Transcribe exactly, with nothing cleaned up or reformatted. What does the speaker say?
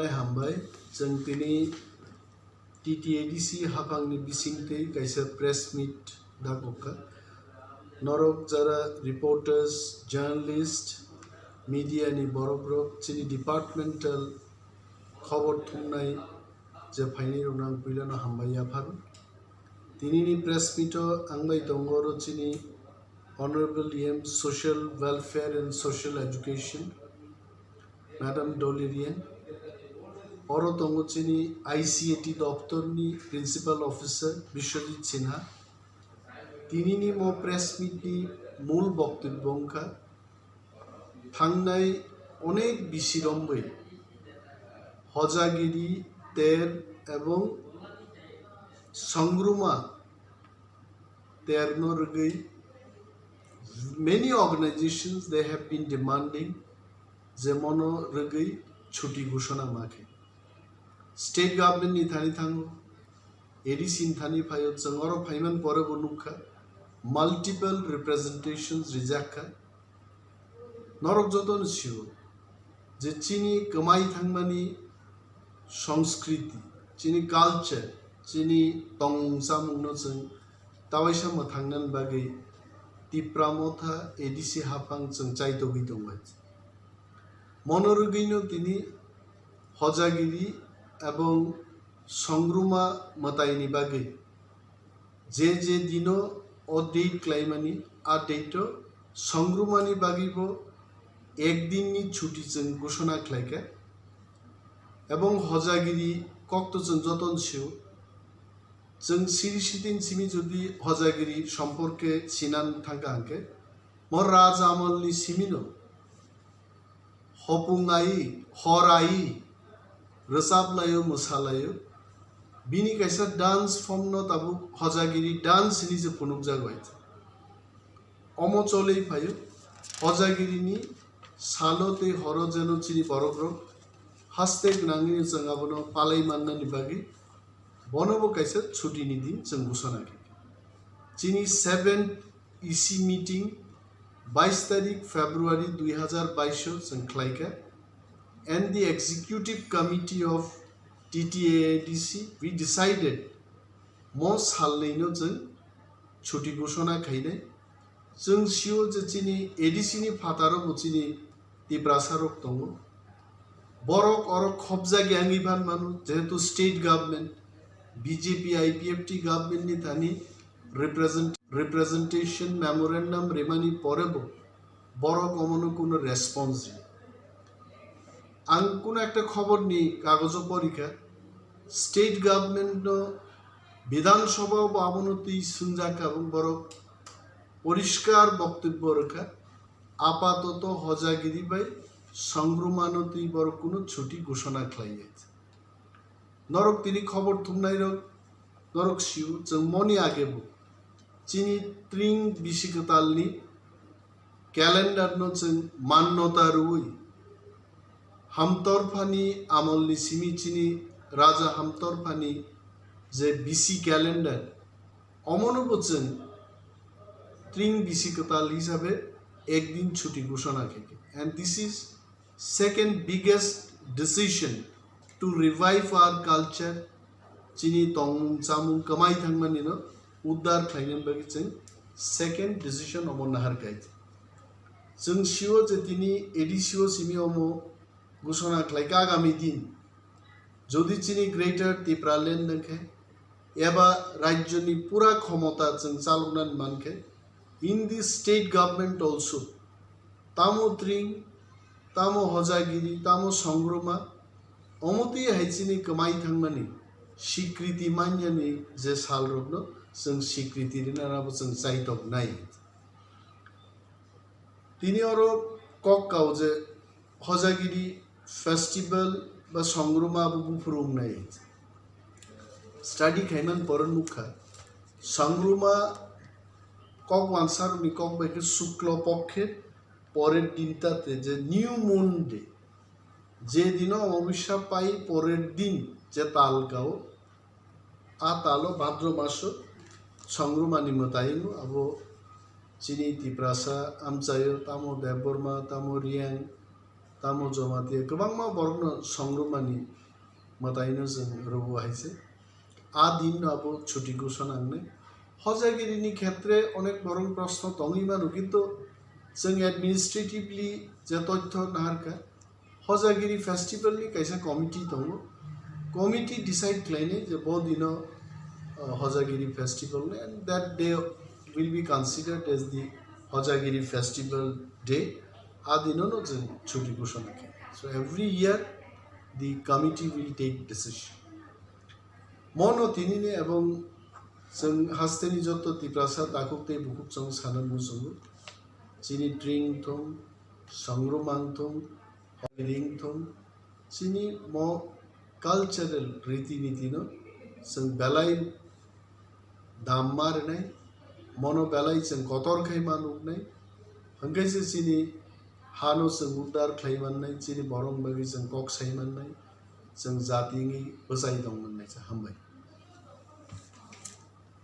Hambai, chwng tini T T A D C haphangni bisingtwi kaisa press meet dakokha. Norok jara reporters, journalist, media ni borokrok chini departmental khobor thumnai je phainai rokno ang puilano hambai yapharo. Tinini press meet o ang bai tongo oro chini Honorable E M Social Welfare and Social Education, Madam Dolly Riang. Oro tongo chini I C A T doptorni Principal Officer Biswajit Sinha. Tinini mo press meet ni mul boktobbo wngkha, thangnai onek bisi romwi Hojagiri, Ter ebong Songruma Terno rwgwi many organizations they have been demanding je mono rwgwi chuti ghoshona ma khe. State government ni thani thango, A D C ni thani phaio, chwng oro phaiman pore bo nukha, multiple representations rijakha. Norok jotono sio je chini kwmai thangmani songskriti, chini culture, chini tongmung chamungno chwng tawaisa mwthangnani bagwi Tipra Motha A D C haphang chwng chaitogwi tongo. Mono rwgwino tini Hojagiri ebong Songruma mwtaini bagwi je je dino o date klaimani, a date o Songrumani bagwibo ek dinni chuti chwng ghoshona khlaikha. Ebong Hojagiri kokto chwng jotono sio, chwng siri sitin simi jodi Hojagiri somporke sinan thangkha hwnkhe, mo Raja Amalni simino hopung ai, hor ai, rwchap laio, mwsa laio. Bini kaisa dance form no tabuk Hojagiri dance hinwi se phunukjak bai. Omo cholwi phaio, Hojagiri ni salo tei horo jeno chini borok rok haste gwnangwi chwng abono palai mannani bagwi bono bo kaisa chuti ni din chwng ghoshona khe. Chini seven E C meeting bais tarik February dui hazar bais o chwng khlaikha, and the executive committee of T T A D C, we decided mo salnwi no chwng chuti ghoshona khainai. Chwng sio je chini A D C ni phataro bo chini Tiprasa rok tongo. Borok oro khopjak yangwi phan mano, jehetu state government, B J P I P F T government ni thani represent-, representation memorandum rimani pore bo borok omono kuno response riya. Ang kuno ekta khobor ni kagojo porikha, state government no Bidhan Sabha bo abono twi swngjak kha, borok poriskar boktobbo rwkha, apatoto Hojagiri bai Songrumano twi borok kuno chuti ghoshona khlaiya. Norok tini khobor thumnairok, norok sio, chwng moni agebo chini tring bisi kwtalni calendar no chwng mannota rwui, Hamtorphani amolni simi chini Raja Hamtorphani je bisi calendar, omono bo chwng tring bisi kwtal hisabe ek din chuti ghoshona khaikha. And this is second biggest decision to revive our culture, chini tongmung chamung kwmai thangmani no uddar khlainani bagwi chwng second decision omo nahar khaikha. Chwng sio je tini A D C o simi omo ghoshona khlaikha, agami din jodi chini Greater Tipraland wngkhe eba rajyoni pura khomota chwng chaloknani mankhe, in the state government also, tamo tring, tamo Hojagiri, tamo Songruma, omo twi hai chini kwmai thangmani sikriti manyani je salrokno chwng sikriti rinanabo chwng chaitok nai. Tini oro kok kao je Hojagiri festival ba Songruma abo buphuru wngnai. Study khaimani pore nukha, Songruma kok wansarokni kok bai khe Shukla Pokkhe porer din tate je New Moon Day, je dino omobisya pai porer din je tal kao, a talo Bhadro maso Songrumani mwtai wngo, abo chini Tiprasa amchaio tamo Debbarma, tamo Reang, Tamo Jamatia kwbangma borokno songrwmani mwtaino chwng rwo hai se. A dinno abo chuti ghoshona wngnai. Hojagirini khetre onek borok proshno tongwi mano, kintu chwng administratively je tothyo naharkha, Hojagiri festival ni kaisa committee tongo. Committee decide khlainai je bo dino, uh, Hojagiri festival ni, and that day will be considered as the Hojagiri festival day. A dinono chwng chuti ghoshona khe. So every year the committee will take decision. Mono tinini ebong chwng hasteni jotto Tiprasa takhuk tei bukhuk chwng sana muchungo. Chini tring thung, songrwmang thung, hoiring thung, chini mo cultural riti nitino chwng belai dam ma rwnai, mono belai chwng kotor khai ma nuknai, hwnkhe se chini hano chwng uddar khlai mannai, chini borok bagwi chwng kok sai mannai, chwng jati wngwi bwchai tong mannai se. Hambai.